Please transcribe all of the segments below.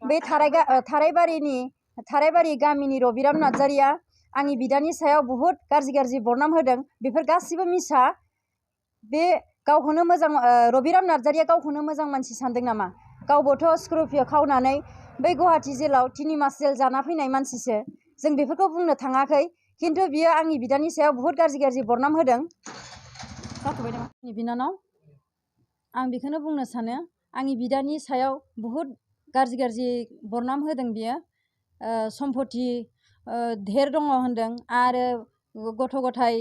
बे थारायबारि गामिनि रबिराम नार्जारिया आंनि बिदानि सायाव बुहुत गाज्रि बरनाम होदों। बेफोर गासिबो मिसा। बे गावखौनो मोजां रबिराम नार्जारिया गावखौनो मोजां मानसि सानदों नामा? गावबोथ' स्कर्पिय खावनानै बै गुवाहाटि जेलाव 3 मास जेल जाना फैनाय मानसिसो। जों बेफोरखौ बुंनो थाङाखै, खिन्थु बियो आंनि बिदानि सायाव बुहुत गाज्रि बरनाम होदों। जाथ'बाय नामा आंनि बिनानाव? आं बेखौनो बुंनो सानो, आंनि बिदानि सायाव बुहुत गाज्रि बरनाम होदों बियो। सम्पति धेर दङ होनदों आरो गथ' गथाय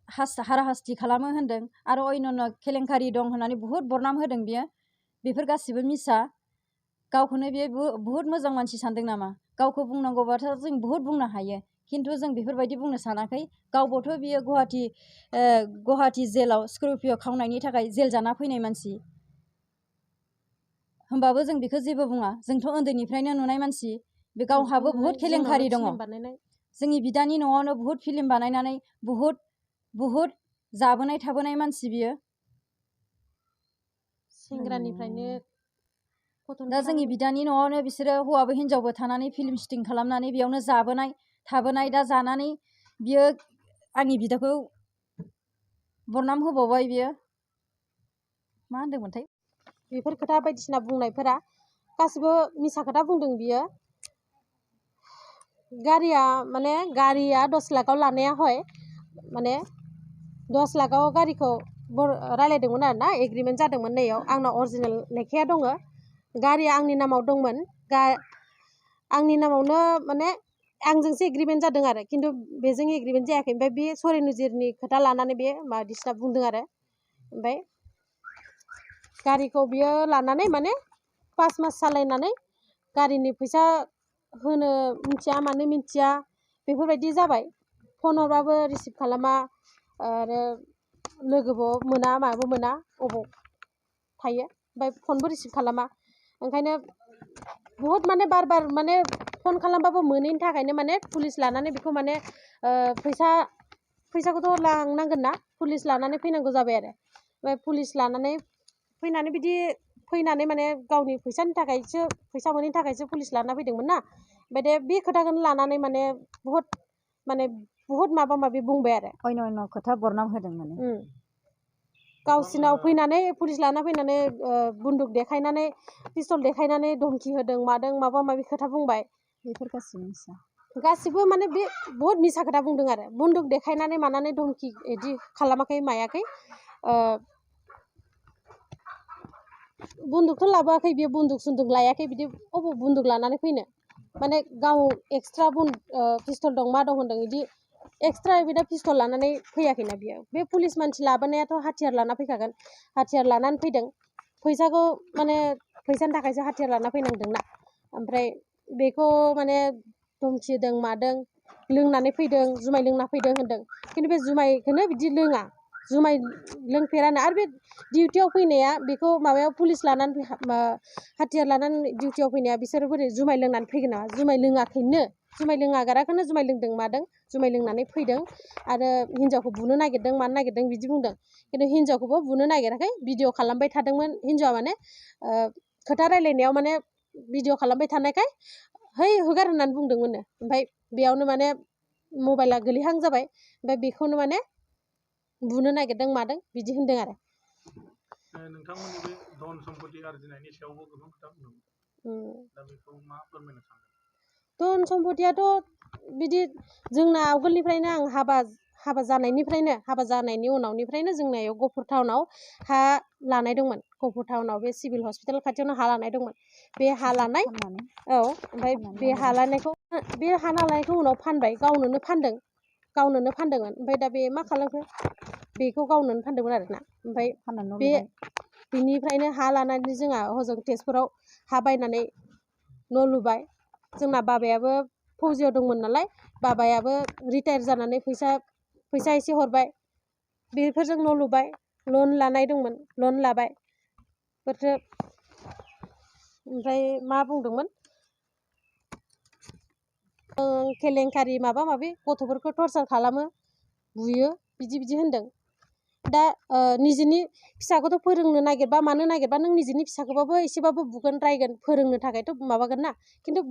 हाराहास्ति खालामो होनदों आरो अन्यान्य केलेंकारि दं होननानै बुहुत बरनाम होदों बियो। बेफोर गासिबो मिसा। गावखौनो बियो बुहुत मोजां मानसि सानदों नामा? गावखौ बुंनांगौबाथ' जों बुहुत बुंनो हायो, खिन्थु जों बेफोरबायदि बुंनो सानाखै। गावबोथ' बियो गुवाहाटि जेलाव स्कर्पिय खावनायनि थाखाय जेल जाना फैनाय मानसि। होमबाबो जों बेखौ जेबो बुङा। जोंथ' उन्दैनिफ्रायनो नुनाय मानसि। बे गावहाबो बुहुत केलेंकारि दङ। जोंनि बिदानि न'आवनो बुहुत फिल्म बानायनानै बुहुत जाबोनाय थाबोनाय मानसि बियो। सेंग्रानिफ्रायनो दा जोंनि बिदानि न'आवनो बिसोरो हौवाबो हिनजावबो थानानै फिल्म शुटिं खालामनानै बेयावनो जाबोनाय थाबोनाय। दा जानानै बियो आंनि बिदाखौ बरनाम होबावबाय। बियो मा होनदोंमोनथाय? बेफोर खोथा बायदिसिना बुंनायफोरा गासिबो मिसा खोथा बुंदों बियो। गारिया 10 लाखआव लानाया हय माने 10 लाखआव गारिखौ रायलायदोंमोन आरो ना, एग्रिमेन्ट जादोंमोन। नैयाव आंनाव अरिजिनेल लेखाया दङ। गारिया आंनि नामाव दंमोन। आंनि नामावनो माने आंजोंसो एग्रिमेन्ट जादों आरो, खिन्थु बेजों एग्रिमेन्ट जायाखै। ओमफ्राय बे सरि नजिरनि खोथा लानानै बे बायदिसिना बुंदों आरो। ओमफ्राय गारिखौ बियो लानानै माने 5 मास सालायनानै गारिनि फैसा होनो मिथिया मानो मिथिया बेफोरबायदि जाबाय। फन हरबाबो रिसिभ खालामा आरो लोगोबो मोना माबो मोना, अबाव थायो। ओमफ्राय फनबो रिसिभ खालामा। ओंखायनो बुहुत माने बार माने फन खालामबाबो मोनैनि थाखायनो माने पुलिस लानानै बेखौ माने फैसाखौथ' लांनांगोन ना, पुलिस लानानै फैनांगौ जाबाय आरो। ओमफ्राय पुलिस लानानै फैनानै बिदि फैनानै माने गावनि फैसानि थाखायसो, फैसा मोनैनि थाखायसो पुलिस लाना फैदोंमोन ना। ओमफ्राय बे खोथाखौनो लानानै माने बुहुत माबा माबि बुंबाय आरो। अन्यान्य खोथा बरनाम होदों माने। गावसिनाव फैनानै पुलिस लाना फैनानै बन्दुक देखायनानै पिस्तल देखायनानै धमकि होदों मादों माबा माबि खोथा बुंबाय। बेफोर गासिबो मिसा। गासिबो माने बे बुहुत मिसा खोथा बुंदों आरो। बन्दुक देखायनानै मानानै धमकि बिदि खालामाखै मायाखै। बन्दुकथ' लाबोआखै बियो, बन्दुक सन्दुक लायाखै। बिदि अबाव बन्दुक लानानै फैनो, माने गाव एक्सट्रा पिस्तल दं मा दं होनदों। बिदि एक्सट्रा बिदा पिस्तल लानानै फैयाखैना बियो। बे पुलिस मानसि लाबोनायाथ' हाथियार लाना फैखागोन। हाथियार लानानै फैदों। फैसाखौ माने फैसानि थाखायसो हाथियार लाना फैनांदोंना। ओमफ्राय बेखौ माने धमकि होदों मादों, लोंनानै फैदों, जुमाय लोंना फैदों होनदों। खिन्थु बे जुमायखौनो बिदि लोङा, जुमाय लोंफेरानो। आरो बे डिउटियाव फैनाया बेखौ माबायाव पुलिस लानानै हाथियार लानानै डिउटियाव फैनाया बिसोरो बोरै जुमाय लोंनानै फैगोन नामा? जुमाय लोङाखैनो, जुमाय लोङागाराखौनो जुमाय लोंदों मादों, जुमाय लोंनानै फैदों। आरो हिनजावखौ बुनो नागिरदों मानो नागिरदों बिदि बुंदों। खिन्थु हिनजावखौबो बुनो नागिराखै, भिडिअ खालामबाय थादोंमोन। हिनजावा माने खोथा रायलायनायाव माने भिडिअ खालामबाय थानायखाय है होगार होननानै बुंदोंमोननो। ओमफ्राय बेयावनो माने मबाइला गोलैहां जाबाय। ओमफ्राय बेखौनो माने बुनो नागिरदों मादों बिदि होनदों आरो। नोंथांमोननि बे धन सम्पति आरजिनायनि सायावबो गोबां खोथा बुंदों। दा बेखौ मा फोरमायनो सानो? धन सम्पतियाथ' बिदि जोंना आगोलनिफ्रायनो आं हाबा जानायनि उनावनिफ्रायनो जोंनियाव गहपुर टाउनाव हा लानाय दंमोन। गहपुर टाउनाव बे सिभिल हस्पिटाल खाथियावनो हा लानाय दंमोन। बे हा लानाय ओमफ्राय बे हा लानायखौ उनाव फानबाय, गावनोनो फानदोंमोन। ओमफ्राय दा बे मा खालामखो, बेखौ गावनोनो फानदोंमोन आरोना। ओमफ्राय बेनिफ्रायनो हा लानानै जोंहा हजों तेजपुराव हा बायनानै न' लुबाय। जोंना बाबायाबो फौजियाव दंमोन नालाय, बाबायाबो रिटायार जानानै फैसा एसे हरबाय। बेफोरजों न' लुबाय। लन लानाय दंमोन, लन लाबाय। ओमफ्राय मा बुंदोंमोन, केलेंकारि माबा माबि, गथ'फोरखौ टरचार खालामो, बुयो, बिदि होनदों। दा निजेनि फिसाखौथ' फोरोंनो नागिरबा मानो नागिरबा नों निजेनि फिसाखौबाबो एसेबाबो बुगोन रायगोन फोरोंनो थाखायथ' माबागोन ना खिन्थु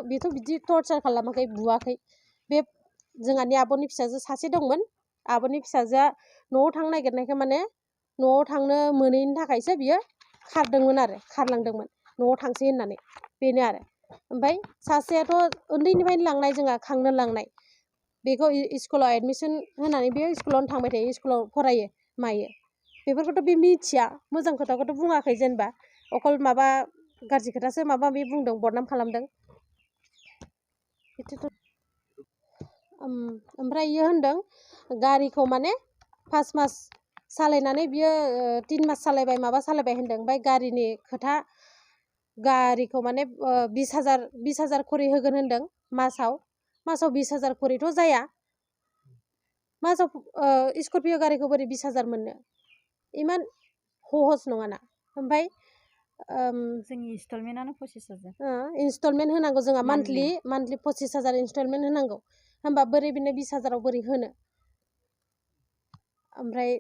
बेथ' बिदि टर्चार खालामाखै बुवाखै बे जोंहानि आब'नि फिसाजो सासे दंमोन आब'नि फिसाजोआ न'आव थांनो नागिरनायखाय माने न'आव थांनो मोनैनि थाखायसो बियो खारदोंमोन आरो खारलांदोंमोन न'आव थांसै होननानै बेनो आरो ओमफ्राय सासेयाथ' उन्दैनिफ्रायनो लांनाय जोंहा खांनो लांनाय बेखौ स्कुलाव एडमिसन होनानै बे स्कुलावनो थांबाय थायो स्कुलाव फरायो मायो बेफोरखौथ' बे मिथिया मोजां खोथाखौथ' बुङाखै जेनेबा अकल माबा गाज्रि खोथासो माबा माबि बुंदों बदनाम खालामदों ओमफ्राय इयो होनदों गारिखौ माने 5 मास सालायनानै बियो 3 मास सालायबाय माबा सालायबाय होनदों ओमफ्राय गारिनि खोथा गारिखौ माने 20,000 खरि होगोन होनदों मासाव 20,000 खरिथ' जाया मासाव स्करपिय' गारिखौ बोरै 20,000 मोननो इमान सहस नङाना ओमफ्राय जोंनि इनस्टलमेन्टआनो 25,000 इनस्टलमेन्ट होनांगौ जोंहा मान्थलि 25,000 इनस्टलमेन्ट होनांगौ होमबा बोरै बिनो 20,000आव बोरै होनो ओमफ्राय